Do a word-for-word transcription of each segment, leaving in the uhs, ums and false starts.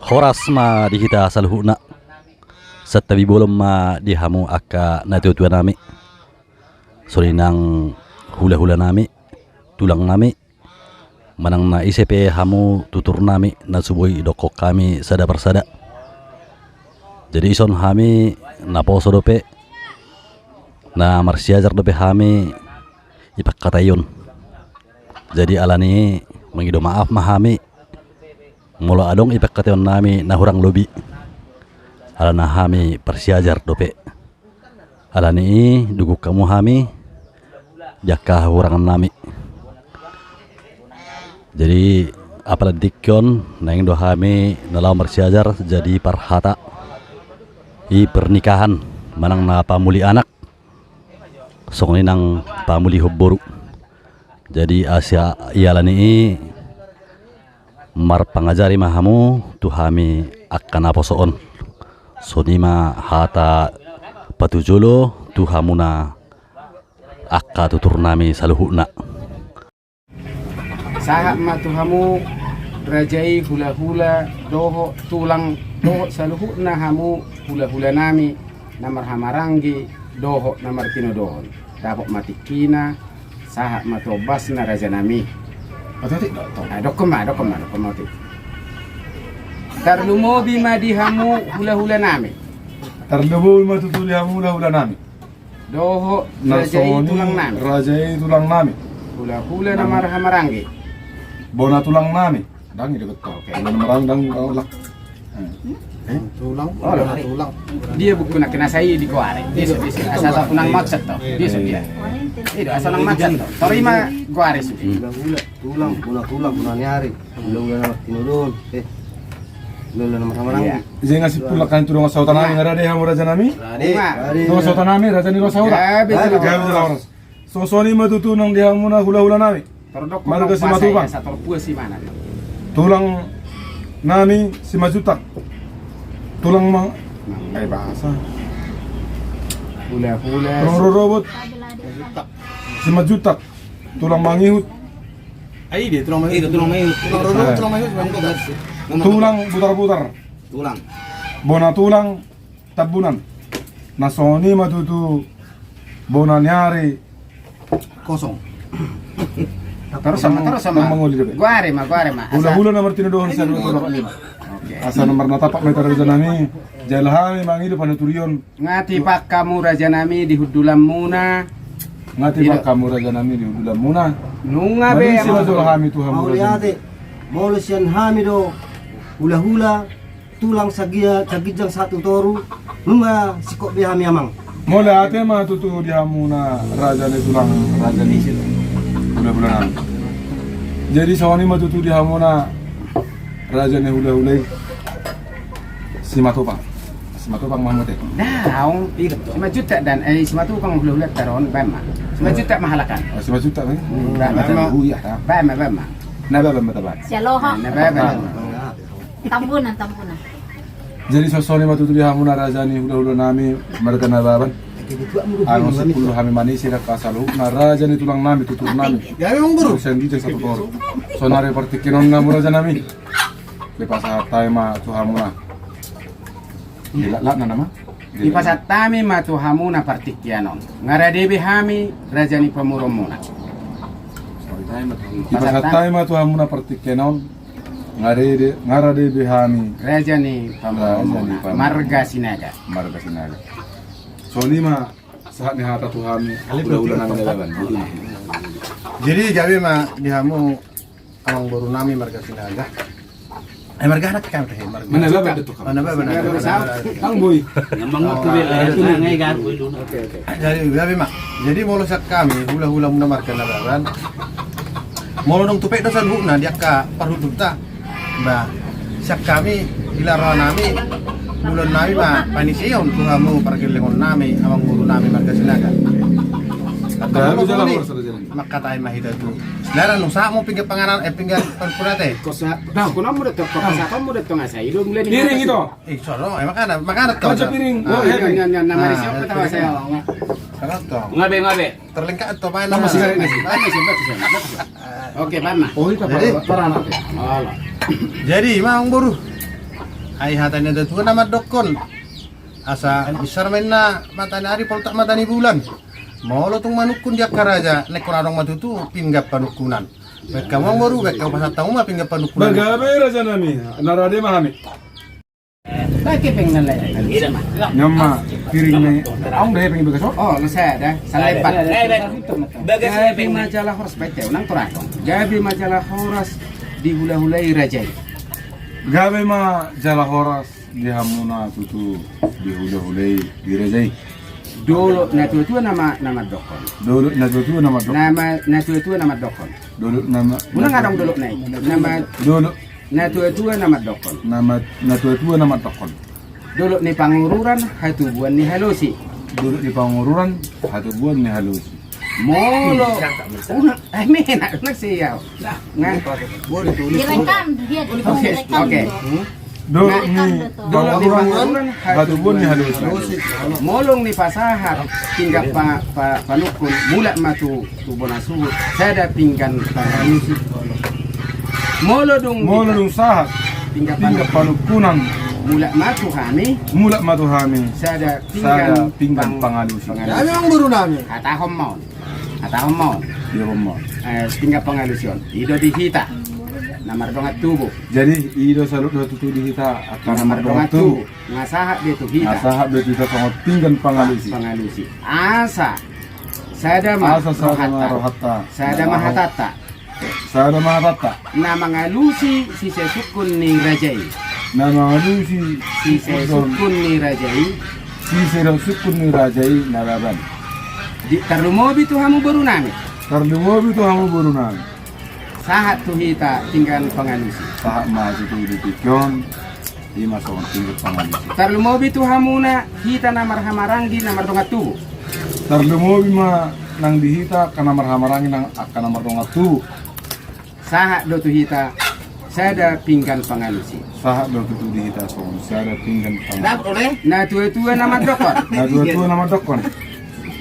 Horas ma di hita saluhutna. Santabi bolon ma di hamu angka natuatua nami, songon i nang hulahula nami, tulang nami, manang na ise pe hamu tutur nami na so boi didokkon hami sada parsada. Jadi ison hami naposo dope, na marsiajar dope hami di pangkataion. Jadi alani i mangido maaf ma hami molo adong di pangkataion nami na hurang lobi, alana hami parsiajar dope. Alani i dungkon hamu hami di angka hahurangan nami. Jadi apala di tingki on naeng do hami na laho marsiajar jadi parhata di pernikahan manang na pamuli anak, songon i nang pamulihon boru. Jadi asa i alani i marpangajari ma hamu tu hami angka naposo on. Songon i ma hata patujolo tu hamuna angka tutur nami saluhutna. Sahat ma tu hamu raja i hulahula dohot tulang dohot saluhutna hamu hulahula nami na marhahamaranggi dohot na martinodohon. Dapot ma tingkina, sahat ma tu ombasna raja nami. Ototik do, ototik. Ah, dokkon ma, dokkon ma, dokkon ma otik. Tarlumobi ma di hamu hulahula nami. Tarlumobi ma tutu di hamu hulahula nami. Dohot na raja i songon i tulang nami. Raja i tulang nami. Hulahula na marhahamaranggi. Bona tulang nami. Dang i do betul. Oke. Bona marang dang kau lak. Eh? Tulang, oh, bona tulang. Dia buku na kena sai di kuare. Dia so, dia so. Asa tau unang macet to. Dia so dia. Itu asa unang macet to. Tarima kuare so. Tulang, bona tulang, bona ni ari. Hulahula na martinodohon. Eh. Hulahula na marhahamaranggi. Iya. Jadi ngasih pulak kan tu dongan sahuta nami, nga rade hamu raja nami? Rade. Dongan sahuta nami, raja ni dongan sahuta. Gabe, gabe. Songon i ma tutu nang di hamuna hulahula nami. Marga Simatupang. Tulang nami Simanjuntak. Tulang ma, ai bahasa. Hulahula. Tulang rorobot. Simanjuntak. Tulang mangihut. Ai dia tulang mangihut. Iya, tulang mangihut. Tulang rorobot, tulang mangihut, Simanjuntak. Tulang butarbutar. Tulang. Bona tulang. Tambunan. Na songon i ma tutu bona ni ari. Kosong. Torus sama, torus sama. Mangoli dope. Goari ma, goari ma. Hulahula na martinodohon saluhutna. Oke. Asa na marnatapak ma hita raja nami. Jala hami mangido panuturion. Nga tipak hamu raja nami di hundulanmuna. Nga tipak hamu raja nami di hundulanmuna. Nunga be. Manisi ma jolo hami tu hamu raja nami. Molo sian hami do hulahula. Tulang sagia, saginjang satu toru, nunga singkop be hami amang. Mauliate ma tutu di hamuna raja ni tulang, raja ni hulahula nami. Jadi songon i ma tutu di hamuna raja ni hulahula i. Simatupang. Simatupang ma hamu te. Nah, aung, Simanjuntak dan, eh, Simatupang hulahula taron, baen ma. Simanjuntak ma halakan. Oh, Simanjuntak ma. Baen ma, baen ma. Na baen ma, baen ma. Sialoha. Na baen ma. Tambunan, Tambunan. Jadi songon i ma tutu di hamuna raja ni hulahula nami marga Nababan. Anu sipulu hami manisi raka saluhutna raja ni tulang nami tutur nami. Sian ginjang satu toru. Sonari partingkian on hamu raja nami. Dipasahat hami ma tu hamuna. Dilaklakna nama. Dipasahat hami ma tu hamuna partingkian on. Nga rade be hami raja ni pamoruonmuna. Dipasahat hami ma tu hamuna partingkian on. Nga rade, nga rade be hami. Raja ni pamoruonmuna. Marga Sinaga. Marga Sinaga. Songon i ma sahat ni hata tu hami. Hulahula nami Nababan. Jadi gabe ma di hamu amangboru nami marga Sinaga. Eh, marga anak kami teh, marga. Mana baba detuk kami? Mana baba? Mana baba? Bang Boy. Namang tu bela tu nangai gar. Oke, oke. Jadi gabe ma. Jadi molo sian hami hulahula muna marga Nababan. Molo dung tupe do saluhutna di angka parhundulta. Ba sian hami, ila roha nami, ulaon nami ma panisehon tu hamu pargellengon nami, amangboru nami marga Sinaga. Mangkatai ma hita tu. Sebenarnya nu sa mau pinggan panganan, eh, pinggan pankurate. Kosa, nah, kunam muda tu, kosa apa muda tu ngasai, lu mulai di piring itu. Eh, soro, eh, makanan, makanan tu. Baca piring. Ah, iya, iya, iya, nama isi apa tahu saya. Sekarang tu. Ngabe, ngabe. Terlengkap tu, apa nama? Masih ada nasi. Oke, mana? Oh, itu apa? Jadi, para anak. Alah. Jadi, amangboru. Ai hata ni natuatua na mandokkon, asa binsar ma inna mata ni ari poltak mata ni bulan. Molo tung manungkun di angka raja, na ingkon adong ma tutu pinggan panungkunan. Baen hamu amang boru, baen hamu, pasahat hamu ma pinggan panungkunan. Bah, gabe raja nami, na rade ma hami. Pakai pinggan lain. Nama piring ni. Aung dah pinggan bagas. Oh, selesai dah. Selesai. Bagas. Gabe ma jala horas, baik ya, unang turakon. Gabe ma jala horas dihulahulai raja i. Gabe ma jala horas di hamuna tutu dihulahulai di raja i. Dolok natuatua na ma-, na mandokkon. Dolok natuatua na mandokkon. Nama natuatua na mandokkon. Dolok nama. Unang adong dolok na i. Nama. Dolok. Natuatua na mandokkon. Nama natuatua na mandokkon. Dolok ni Pangururan, hatubuan ni Halosi. Dolok ni Pangururan, hatubuan ni Halosi. Molo. Unang, eh, mena, unang siau. Direkam, dia direkam. Oke. Dolok ni Pangururan, hatubuan ni Halosi. Molo dung dipasahat pinggan pa-, pa-, panungkun, mulak ma tu, tu bona suhut, sada pinggan pangalusi. Molo dung, molo dung sahat pinggan panungkunan, mulak ma tu hami, mulak ma tu hami, sada pinggan pangalusi. Hami amang boru nami. Hatahon ma on. Hatahon ma on. Iya, on ma on. Eh, pinggan pangalusi on. I do di hita na mardongan tubu. Jadi, i do saluhutna tutu di hita angka na mardongan tubu. Nga sahat be tu hita. Nga sahat be tu hita songon pinggan pangalusi. Pangalusi. Asa sada ma rohanta. Asa sada ma rohanta. Sada ma hatanta. Sada ma hatanta. Na mangalusi sise sungkun ni raja i. Na mangalusi sise sungkun ni raja i. Sise sungkun ni raja i na baban. Di, tarlumobi tu hamu boru nami. Tarlumobi tu hamu boru nami. Sahat tu hita pinggan pangalusi. Sahat ma tutu di tingki on. I ma songon pinggan pangalusi. Tarlumobi tu hamuna hita na marhahamaranggi na mardongan tubu. Tarlumobi ma nang di hita angka na marhahamaranggi nang angka na mardongan tubu. Sahat do tu hita sada pinggan pangalusi. Sahat do tutu di hita songon sada pinggan pangalusi. Natuatua na mandokkon. Natuatua na mandokkon.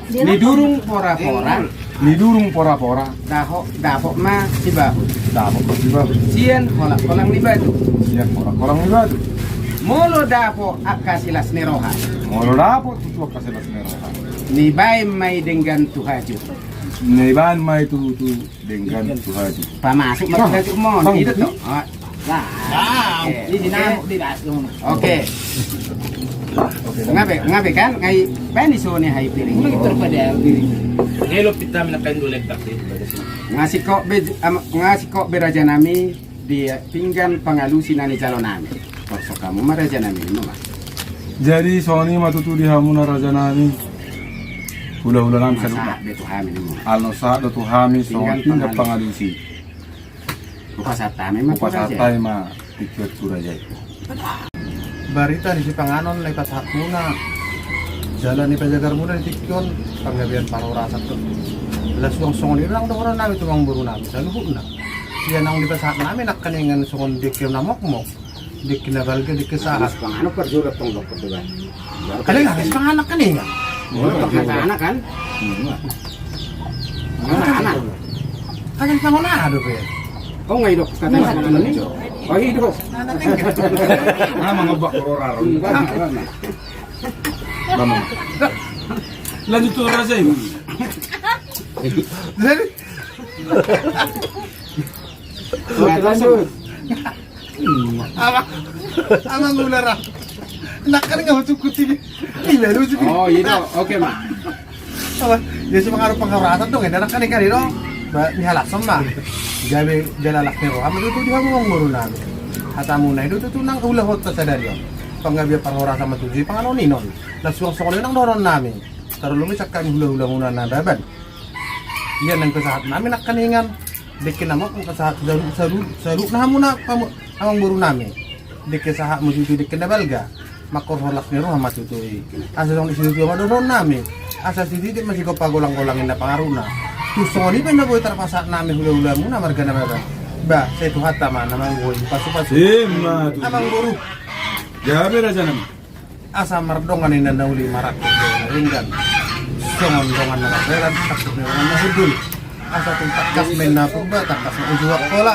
Nidurung porapora. Nidurung porapora. Daho-, dapot ma sibahut. Dapot ma sibahut. Sian holangkolang ni batu. Sian holangkolang ni batu. Molo dapot angka silas ni roha. Molo dapot tutu angka silas ni roha. Nibaen ma i denggan tu hajut. Nibaen ma i tutu denggan tu hajut. Pamasuk ma tu hajut mon. Itu tu. Oke. Ngabe, ngabe kan, ngai bani sone hai piring. Ngai lo pita mina kain dua lektak di. Nga singkop be, am-, nga singkop be raja nami di pinggan pangalusi na nijalo nami. Porsok hamu ma raja nami, ima ma. Jadi songon i ma tutu di hamuna raja nami. Hulahula nami saluhutna. Alano sahat do tu hami songon pinggan pangalusi. Hupasahat hami ma tu raja i. Hupasahat hami ma tingki on tu raja i. Barita ni sipanganon na ipasahatmuna jala na ipajagarmuna di tingki on panggabean parhorasan tu. Laos suang songon i do nang dohonon nami tu amangboru nami saluhutna. Ia naung dipasahat nami nangkaningan songon dengke na mokmok, dengke na balga, dengke sahat. Habis panganon parjolo tong dokter tu kan. Kaling habis panganon kan inga. Anak kan? Anak. Kaling panganon ado pe. Oh, ngai dok kata anak ni. Oh, i dok. Nama ngebak beroraro. Lanjut tu raja ini. Jadi. Lanjut. Amang, amang ular ah. Nangkaningan hucukuti. Ila lu cukuti. Oh, iya do. Oke ma. Apa? Ya cuma ngaruh penghoratan dong, enak kan ikan itu. Ba, ni halason ma. Gabe jala las ni roha ma tutu di hamu amangboru nami. Hatamuna i do tutu nang hulahulanta sadari on. Panggabean parhorasan ma tutu di panganon i non. Laos suang songon i nang dohonon nami. Tarlumobi sian hami hulahulamuna na baban. Ia nang pasahat nami nangkaningan. Dengke na mokmok pasahat saluhut, saluhut, saluhutna hamuna pamu-, amangboru nami. Dengke sahat ma tutu, dengke na balga. Mangkorhon las ni roha ma tutu i. Asa songon i situtu ma dohonon nami. Asa sititi ma sigompa golanggolang inna pangaruna. Tu songon i pe na boi tarpasahat nami hulahulamuna marga na baban. Ba, sai Tuhanta ma na manggohi pasupasu. Ima tutu. Amangboru. Gabe raja nami. Asa mardongan inna na uli, marangkup dongan na denggan. Songon dongan na mardalan, tangkup ni dongan na hundul. Asa tung tangkas ma inna Purba, tangkas ma uju Angkola.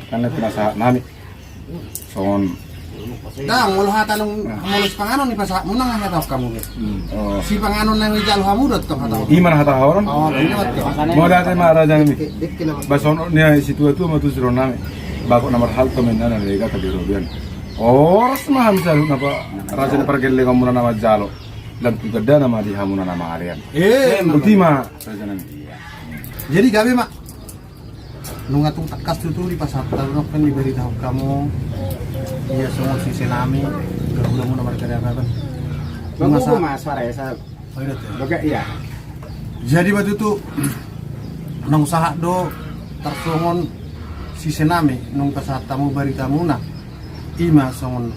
mantap kan, na pinasahat nami. Songon. Ndang, molo hata nung, molo sipanganon ni pasahat muna nga hata hamu. Sipanganon na hujalo hamu do tong hata hamu. Ima na hata hamu. Mauliate ma raja nami. Ba songon ni situa-tua ma tu siro nami. Bagot na marhalto ma inna na dega tabi robian. Horas ma hami saluhutna, raja ni pargellengon muna na manjalo. Lam tu gandana ma di hamuna na mangalean. Botima raja nami. Jadi gabe ma. Nunga tung tangkas tutu dipasahat hamu, nunga pe dibaritahon hamu. Ia songon sise nami, gabe muna marga Nababan. Nunga sahat. Bagak ia. Jadi ba tutu, nunga sahat do tarsongon sise nami, nunga pasahat hamu baritamuna. Ima songon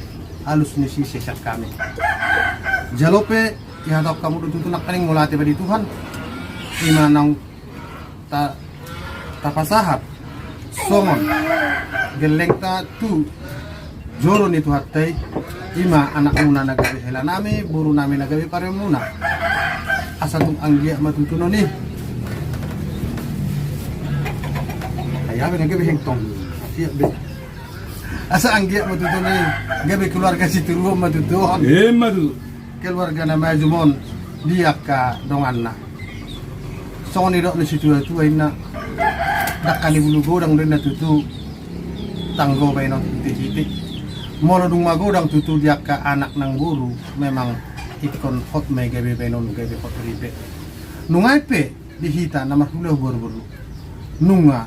alus ni sise sian hami. Jalo pe, dihatahon hamu do tutu nangkaning mauliate ba di Tuhan. Ima nunga ta, tapasahat songon gellengta tu joro ni Tuhanta i, ima anakmuna na gabe hela nami, boru nami na gabe pareon muna. Asa tung anggiat ma tutu non i. Ai aha be na gabe hengtong. Siap be. Asa anggiat ma tutu non i. Gabe keluarga sitiruon ma tutu. Ima tutu. Keluarga na maju ma on di angka donganna. Songon nidok ni situa-tua inna, dangka ni bulu godang do inna tutu, tanggo baenon hite-hite. Molo dung magodang tutu di angka anak nang boru, memang ingkon hot ma i gabe baenon, gabe hot ripe. Nunga i pe di hita na marhula boru-boru. Nunga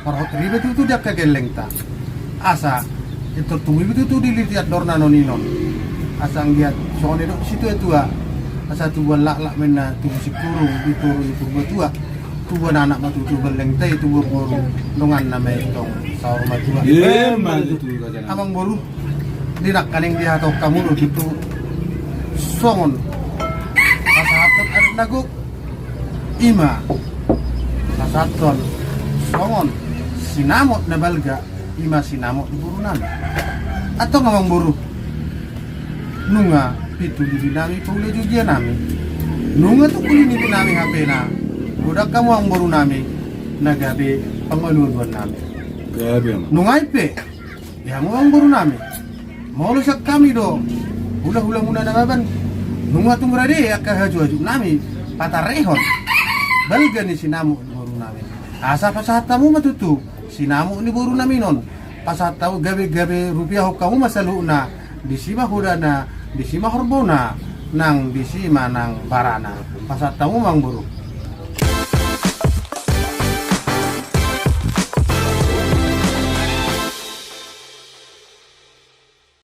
marhot ripe tutu di angka gellengta. Asa pintor tubu i tutu diliti andorna non i non. Asa anggiat songon nidok situa-tua. Asa tubuan laklak ma inna tubu singkurung, di toru ni Purbatua. Tubuan anak ma tutu gellengta i, tubuan boru donganna ma i tong saur matua. Ima tutu raja nami. Amang boru, di nangkaning dihatahon hamu do tutu songon pasahathon adat na gok. Ima pasahathon songon sinamot na balga, ima sinamot ni boru nami. Antong amang boru, nunga pintu lili nami, paula jogia nami. Nunga tung uli ni boru nami hape na godang hamu amang boru nami, na gabe pangalualuan nami. Nunga i pe, ia hamu amang boru nami. Molo sian hami do hula-hula muna Nababan, nunga tung rade angka haju-haju nami patarehon balga ni sinamot ni boru nami. Asa pasahat hamu ma tutu sinamot ni boru nami non. Pasahat hamu gabe-gabe rupiahon hamu ma saluhutna. Disi ma hodana, disi ma horbona, nang disi ma nang barana. Pasahat hamu amang boru.